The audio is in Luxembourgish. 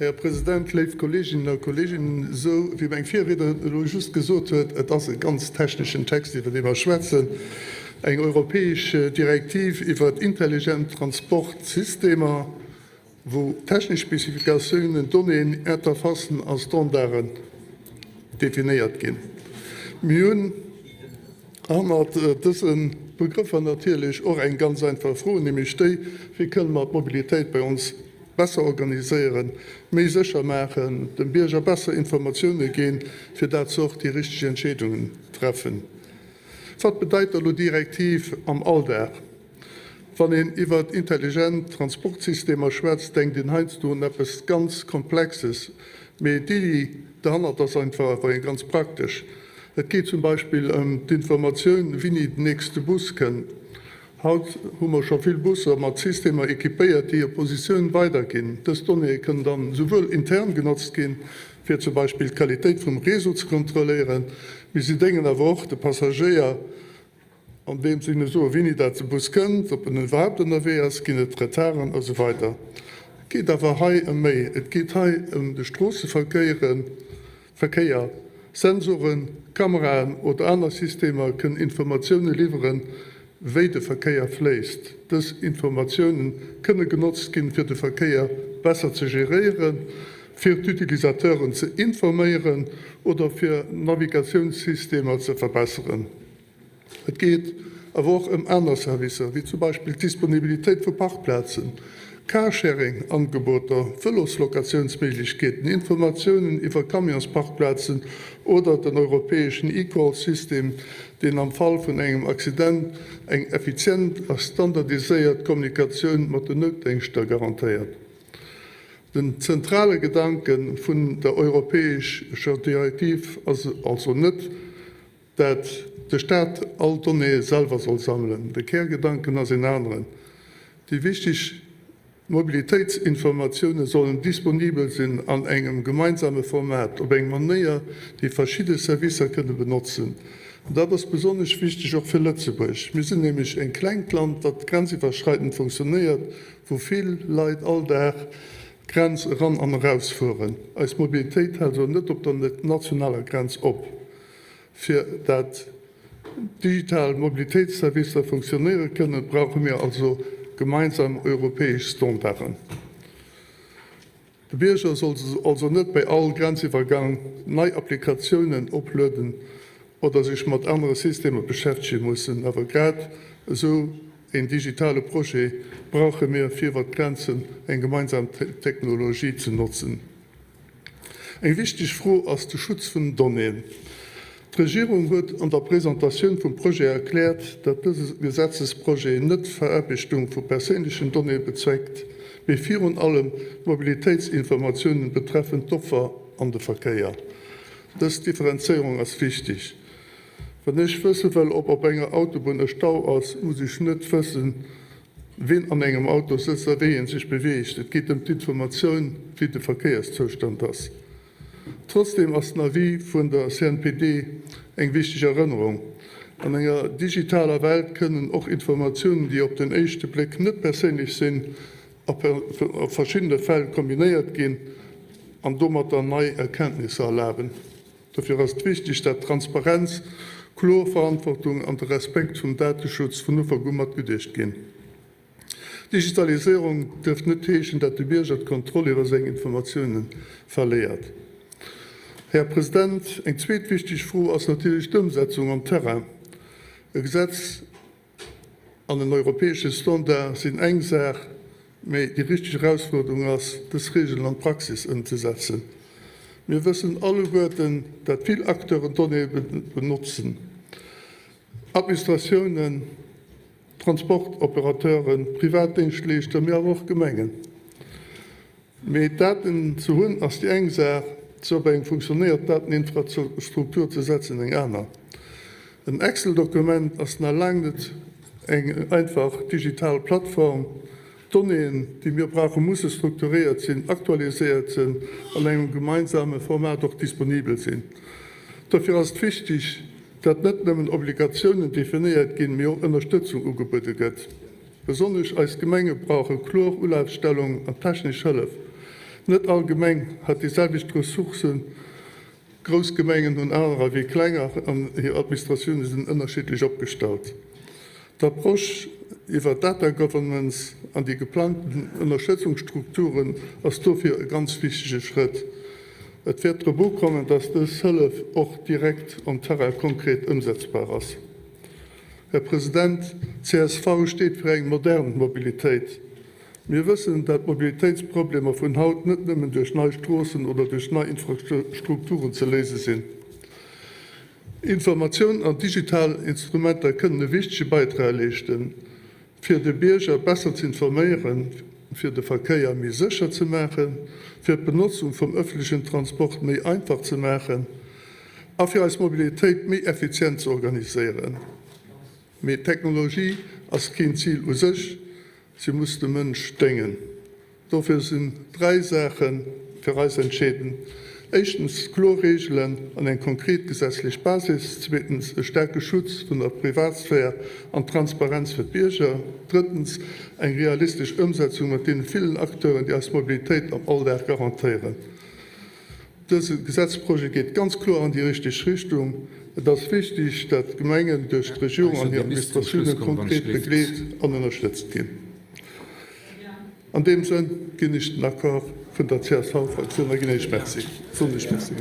Här President, léif Kolleeginnen a Kolleegen, esou wéi meng Virriednerin elo just gesot huet, et ass e ganz techneschen Text, iwwer dee mer schwätzen, eng europäesch Direktiv iwwer intelligent Transportsystemer, wou technesch Spezifikatiounen, Donnéeën, Interfacen a Standarden definéiert ginn. Mir hunn hannert dëse Begrëffer natierlech och eng ganz einfach Fro, nämlech déi, Wéi kënne mer d'Mobilitéit bei ons besser organiséieren, méi sécher maachen, dem Bierger besser Informatioune ginn, fir dat se och déi richteg Entscheedungen treffen. Wat bedeit da lo Direktiv am Alldag? Wann een iwwert intelligent Transportsystemer schwätzt, denkt een heiansdo un eppes ganz Komplexes, mee d'Iddi derhannert ass einfach awer eng ganz praktesch. Et geet zum Beispill ëm d'Informatioun, wéini den nächste Bus kënnt. Haut hu mer scho vill Busser mat Systemer equipéiert, déi hir Positioun weiderginn. Dës Donnéeë kënnen dann esouwuel intern genotzt ginn, fir zum Beispill d'Qualitéit vum Réseau ze kontrolléieren, mee si déngen awer och de Passagéier, andeem se hinne soen, wéini dat de Bus kënnt, ob en iwwerhaapt ënnerwee ass, ginn et Retarden a sou weider. Et geet awer hei ëm méi, et geet hei ëm de Stroosseverkéieren. Verkéier. Sensoren, Kameraen oder aner Systemer kënnen Informatioune liwweren, wéi de Verkéier fléisst. Dës Informatioune kënne genotzt ginn, fir de Verkéier besser ze geréieren, fir d'Utilisateuren ze informéieren oder fir Navigatiounssystemer ze verbesseren. Et geet awer och ëm aner Servicer, wéi zum Beispill d'Disponibilitéit vu Parkplazen, Carsharing-Angeboter, Vëloslocatiounsméiglechkeeten, Informatiounen iwwer Camionsparkplazen oder den europäeschen eCall-System, deen am Fall vun engem Accident eng effizient a standardiséiert Kommunikatioun mat den Noutdéngschter garantéiert. Den zentrale Gedanke vun der europäescher Direktiv ass also net, Dat de Staat all d'Donnéeë selwer soll sammelen. De Kärgedanken ass een aneren, Déi wichteg Mobilitéitsinformatioune sollen disponibel sinn an engem gemeinsame Format, op eng Manéier, déi verschidde Servicer kënne benotzen. An dat ass besonnesch wichteg och fir Lëtzebuerg. Mir sinn nämlech en klengt Land, dat grenziwwerschreidend funktionéiert, wou vill Leit all Dag d'Grenz eran an erausfueren. Eis Mobilitéit hält also net op der nationaler Grenz op. Fir dat digital Mobilitéitsservicer funktionéiere kënnen, brauche mir also gemeinsam europäesch Standarden. De Bierger soll also net bei all Grenziwwergang nei Applikatiounen oplueden oder sech mat anere Systemer beschäftege mussen. Awer grad esou een digitale Projet brauche mir, fir iwwer d'Grenzen eng gemeinsam Technologie ze notzen. Eng wichteg Fro ass de Schutz vun den Donnéeën. D'Regierung huet an der Presentatioun vum Projet erkläert, datt dëse Gesetzesprojet net d'Veraarbechtung vu perséinlechen Donnéeë bezweckt, mee virun allem d'Mobilitéitsinformatiounen betreffend d'Offer an de Verkéier. Dës Differenzéierung ass wichteg. Wann ech wësse wëll, ob op enger Autobunn e Stau ass, muss ech net wëssen, Ween an engem Auto sëtzt a wéi een sech beweegt. Et geet ëm d'Informatioun, wéi de Verkéierszoustand ass. Trotzdeem ass den Avis vun der CNPD eng wichteg Erënnerung, An enger digitaler Welt kënnen och Informatiounen, déi op den éischte Bléck net perséinlech sinn, a verschiddene Fäll kombinéiert ginn an domatter nei Erkenntnisser erlaben. Dofir ass et wichteg, dat Transparenz, kloer Verantwortung an de Respekt vum Dateschutz vun Ufank u matgeduecht ginn. Digitaliséierung dierf net heeschen, dat de Bierger d'Kontroll iwwer seng Informatioune verléiert. Här President, eng zweet wichteg Fro ass natierlech d'Ëmsetzung am Terrain. E Gesetz an en europäesche Standard sinn eng Saach, mee déi richteg Erausfuerderung ass, dës Regeln an d'Praxis ëmzesetzen. Mir wëssen alleguerten, dat vill Acteuren Donnéeë benotzen, Administratiounen, Transportoperateuren, privat Déngschtleeschter, mee awer och Gemengen. Mee Daten ze hunn ass déi eng Saach, se op eng funktionéiert Dateninfrastruktur ze setzen eng aner. En Excel-Dokument ass nach laang net eng einfach digital Plattform. D'Donnéeën, déi mir brauchen, musse strukturéiert sinn, aktualiséiert sinn, an engem gemeinsame Format och disponibel sinn. Dofir ass et wichteg, dat net nëmmen Obligatiounen definéiert ginn, mee och Ënnerstëtzung ugebuede gëtt. Besonnesch eis Gemenge brauche kloer Ulafstellung an technesch Hëllef. Net all Gemeng hat déi selwecht Ressourcen. Grouss Gemengen hunn anerer wéi klenger an hir Administratioune sinn ënnerschiddlech opgestallt. D'Approche iwwer Data Governance an déi geplangten Ënnerstëtzungsstrukturen ass dofir e ganz wichtege Schrëtt. Et wäert drop ukommen, dass dës Hëllef och direkt um Terrain konkret ëmsetzbar ass. Här President, csv steet fir eng modern Mobilitéit. Mir wëssen, dat d'Mobilitéitsproblemer vun haut net nëmmen duerch nei Stroossen oder duerch nei Infrastrukturen ze léise sinn. Informatioun an digital Instrumenter kënnen e wichtege Beitrag leeschten, fir de Bierger besser ze informéieren, fir de Verkéier méi sécher ze maachen, fir d'Benotzung vum ëffentlechen Transport méi einfach ze maachen a fir eis Mobilitéit méi effizient ze organiséieren. Mee Technologie ass keen Zil u sech, si muss dem Mënsch déngen. Dofir sinn 3 Saache fir eis entscheedend, éischtens kloer Reegelen an eng konkret gesetzlech Basis, zweetens e staarke Schutz vun der Privatsphär an Transparenz fir d'Bierger, drëttens eng realistesch Ëmsetzung mat deene villen Acteuren, déi eis Mobilitéit am Alldag garantéieren. Dëse Gesetzprojet geet ganz kloer an déi richteg Richtung. Et ass wichtig, dat d'Gemengen duerch d'Regierung an hir Administratioune konkret begleet an ënnerstëtzt ginn. An deem Sënn ginn ech den Accord vun der CSV-Fraktioun a ginn Iech Merci, soen Iech Merci.